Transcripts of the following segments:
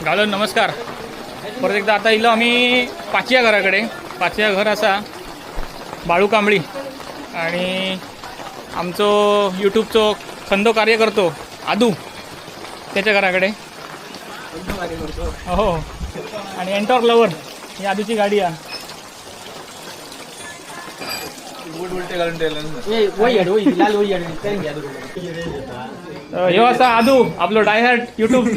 घालून नमस्कार परत एकदा. आता इलो आमी पाचया घरा कडेन. पाचया घर आसा बाळू कांबळी आणि आमचो यूट्यूबचो खंदो कार्यकर्तो आदू त्याच्या घरा कडेन. हो, आणि एन्टॉर्क लवर ही आदूची गाडी आहे. ह्यो असा आदू आपलो डायहार्ट यूट्यूब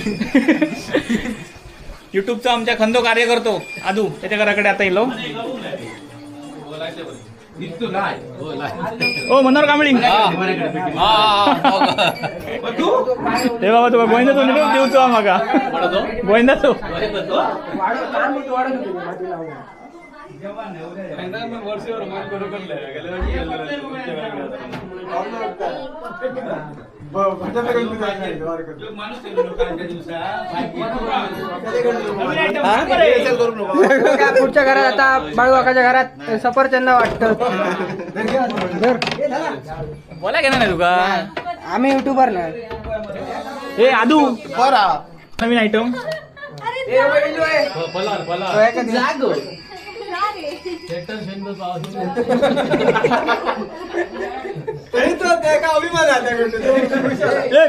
यूट्यूबचा आमच्या खंदो कार्य करतो आदू त्याच्या घराकडे आता इलो. ओ मनोहर कांबळी, हे बाबा तुका गोविंदाचो निरोप दिवचो म्हाका. गोविंदाचो पुढच्या घरात आता बाळूकाकाच्या घरात सफरचंद वाटतं. बोला घेणार नाही तुका, आम्ही युट्यूबर ना. हे आदू नवीन आयटम.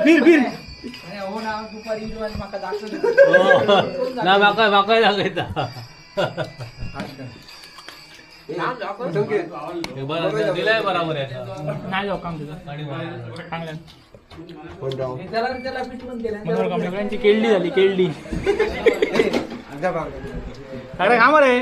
फिर फिर ना माका माका दाखयता. दिलाय बरोबर नाही जाऊ काम तुझं. मनोहर केळडी झाली केळडी. अरे काम रे